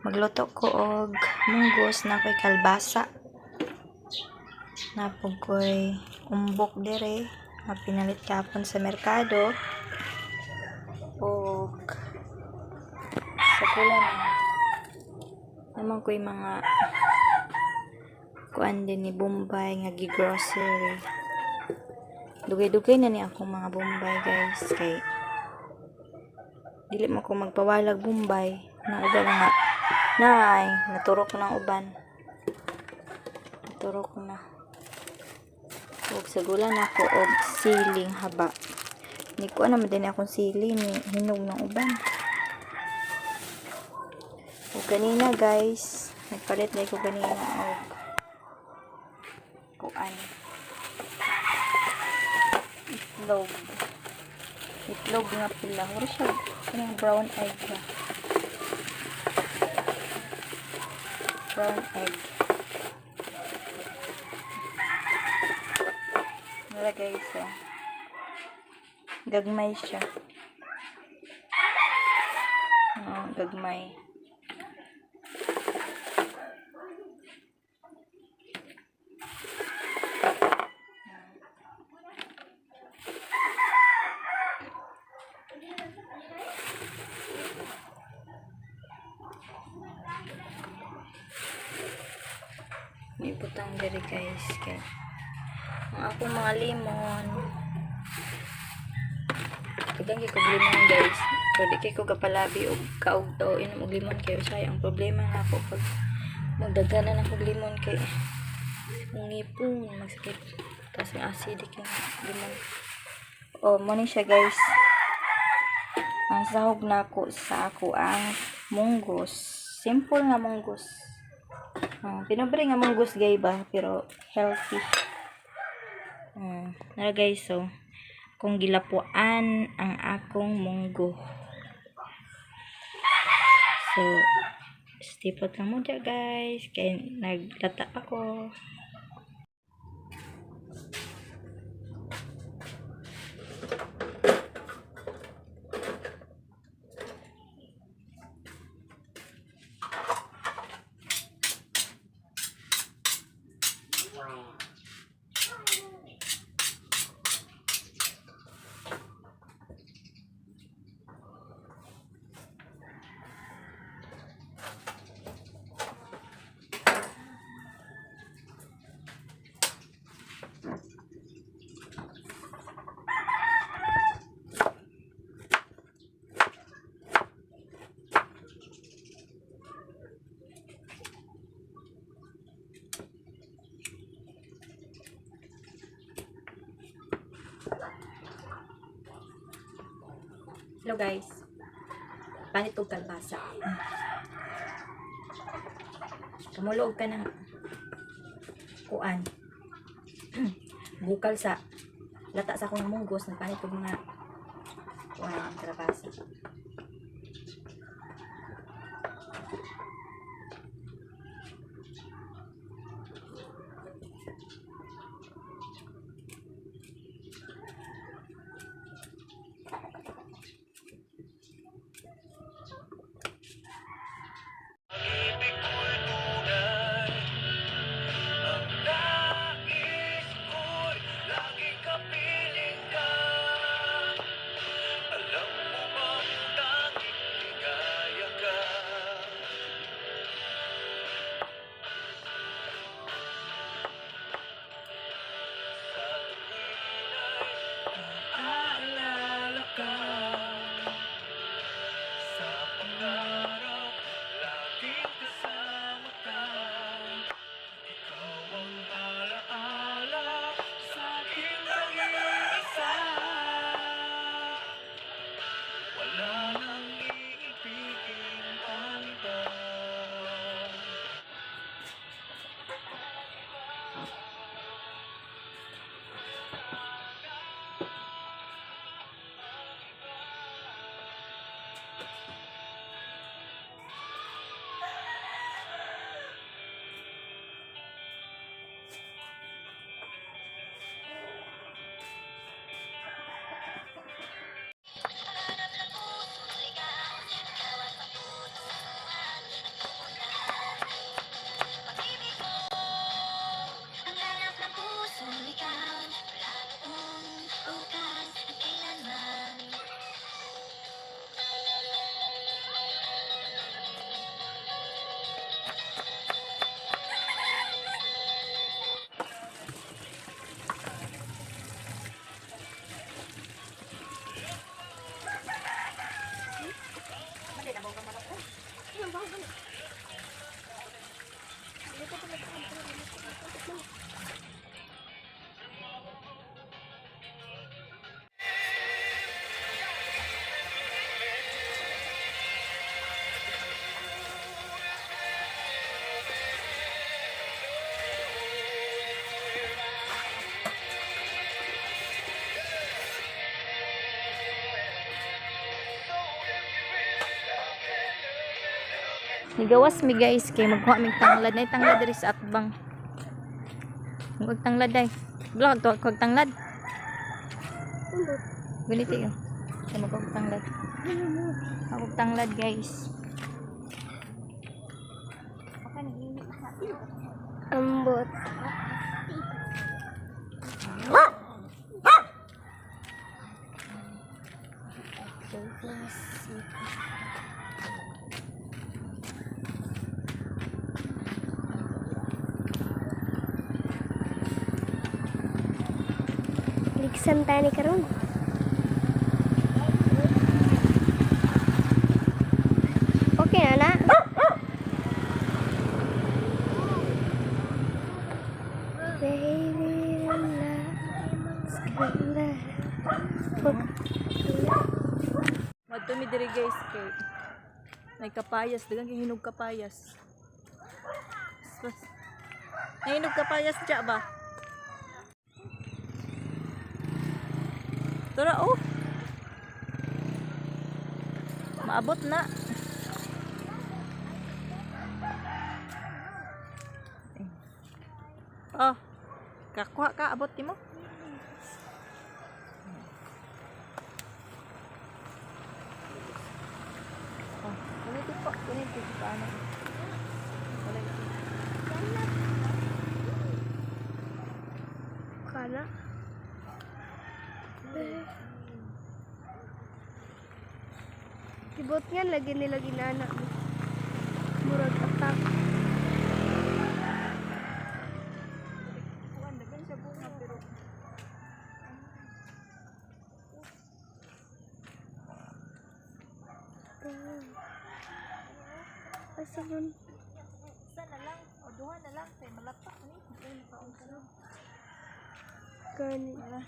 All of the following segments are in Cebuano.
Magluto ko og munggos na ko'y kalbasa. Napog ko'y umbok dire nga pinalit kapon sa merkado. Og sa kulan naman ko'y mga kuan din ni Bombay nga gi-grocery. Dugay-dugay na ni akong mga Bombay, guys, kay dili mo ko magpawalag Bombay na uban nga naay naturok na ang uban, naturok na. Og sagulan ako og siling haba ni ko naman din akong sili ni hinog ng uban. Og ganina, guys, nagpalit na ko ganina og kuan, itlog, itlog nga pula. Mura siya kanang brown egg ba, brown egg. Wala, guys, oh. Gagmay siya. Oh, gagmay. May butang diri, guys, kay ang akong mga lemon. Daghang kay kog limon, guys. Pero di kay ko gapalabi og kaog o inom og limon kay usay ang problema nako pag magdaghanan ako og limon kay ang ngipon magsakit. Tapos ang acidic yung limon. Oh, mo ni siya, guys. Ang sahog nako sa ako ang munggos. Simple nga munggos. Oh, pinobre nga munggos gay ba, pero healthy. Oh, na guys, so kung gilapuan ang akong munggo. So, stipot lang mo dya, guys. Kay naglata ako. Hello, guys. Panit og kalbasa. Kamulo og kanang kuan. Bukal sa lata sa akong munggos, nagpanit og mga kuan, kalabasa. Pag-ibig ko'y tunay. Ang nais ko'y laging kapiling ka. Alam mo bang Nigawas mi guys kay magkuha mig tanglad nay tanglad diri sa atbang. Magkuha tanglad day. Blog to kog tanglad. Ganito yun. Kay magkuha tanglad. Ako tanglad guys. Ambot. Ligsan tayo ni karon. Okay na na. Baby, relax, relax. Madto mi diri guys kay nay kapayas, daghang kay hinog kapayas. Pas. Nay hinog kapayas dya ba? Tara oh. Maabot na. Oh. Kakuha ka abot nimo. Oh, kuniti po, kuniti paano. Wala ito. Kana? Ibot nga lagi nila ginana mo. Murag attack. Kuan daghan siya bunga pero Asa yun? isa na lang o duha na lang kay malapak ni. Ay makaon ka na. Gani. Wala.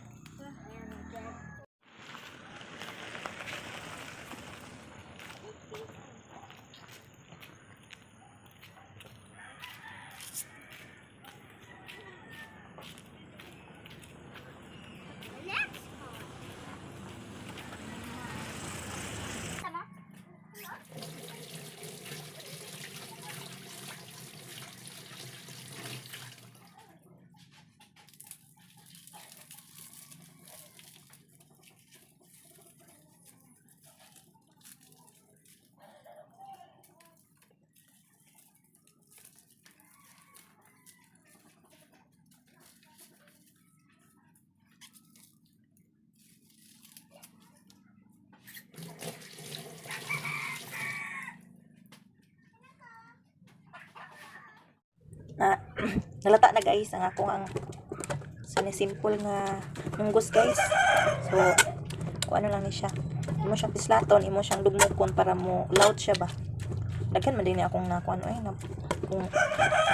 Na nalata na guys ang akong ang sini simple nga munggos guys. So kung ano lang ni siya. Imo siyang pislaton, imo siyang dugmukon para mo loud siya ba. Daghan man din ni akong na kuan ay na kung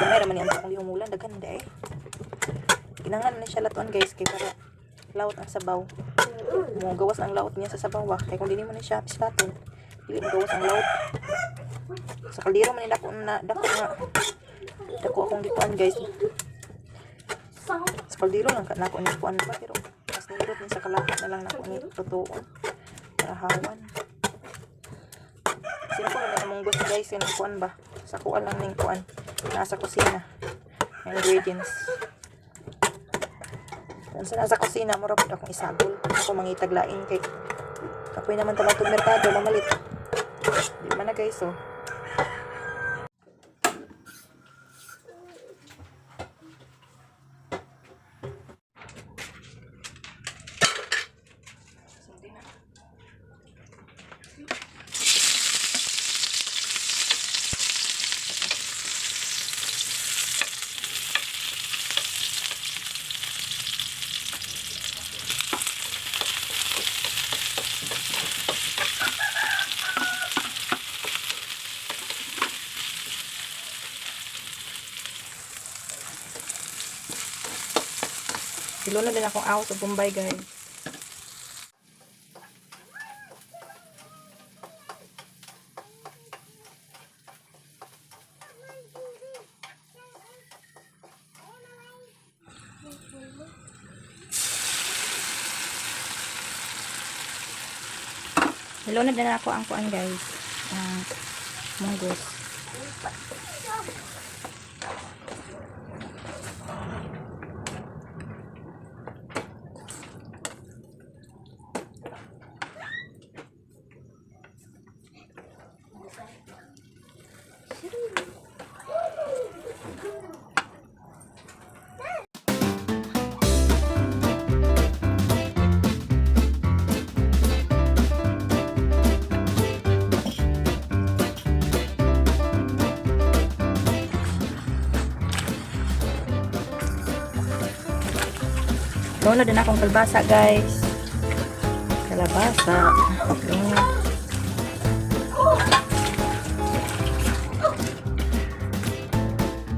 gamay ra man ni ang akong gihumulan daghan man di ay. Kinahanglan man ni siya latuan guys kay para laut ang sabaw. Mo gawas ang laut niya sa sabaw ba kay kung dili mo ni siya pislaton, dili mo gawas ang laut. Sa kaldero man ni dako na dako nga dako akong gikuan guys. Sa kaldero lang ka nako ni kuan ba pero mas nindot ni sa kalakot na lang nako ni tutuon para hawan. Simple na among gusto guys yun ang kuan ba. Sa kuan lang ning kuan. Nasa kusina. Ang ingredients. Kung sa nasa kusina, mura pud akong isagol. Ako mangitag lain kay kapoy naman ta matug merkado mamalit. Di man na guys oh. Sundi na. Siluna din akong awas sa Bombay, guys. Hiluna din ako ang kuan, guys. Ang munggos. Lunod na akong kalbasa, guys. Kalabasa. Lunod.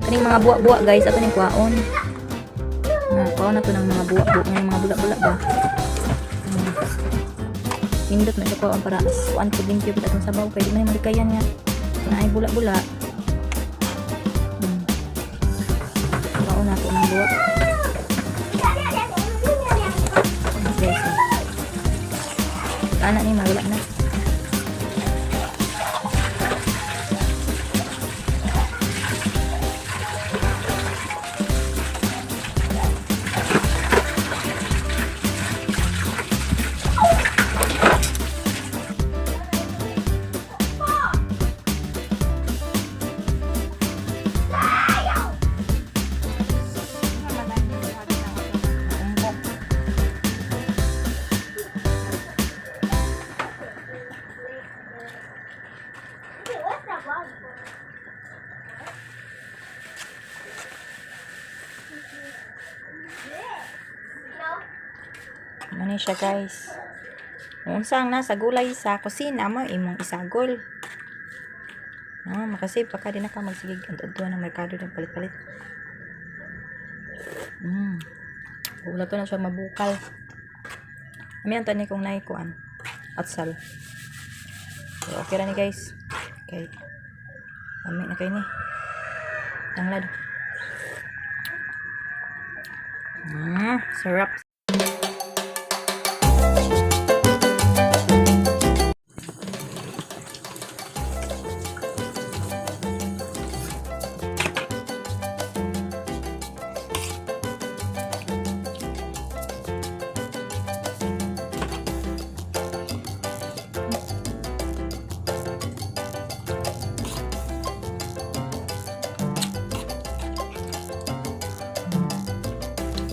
Kaning mga buwa-buwa, guys, ato ning kuhaon. Na, kuhaon na to ng mga buwa-buwa, ng mga bula-bula ba. Nindot na siya kuhaon para kuan pud limpyo pud atong sabaw kay di man malikayan nga naay bula-bula. Kuhaon na to ng buwa. Guys, oh. Ana ni mawala na. Ano ni siya, guys? Unsa ang nasa gulay sa kusina mo imong isagol. No, makasave pa ka di na ka magsigig adto ng merkado ng palit-palit. Wala to na siya mabukal. Ami ang tani kong naikuan. Atsal. Pero okay ra ni, guys. Okay. Ami na kay ni. Tanglad. Sarap.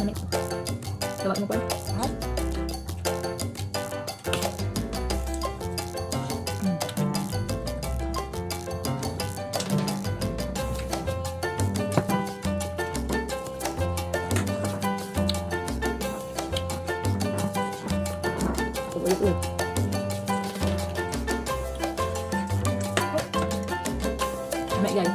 Ano? Tawag mo pa? Ha? Ulit ulit. May guys.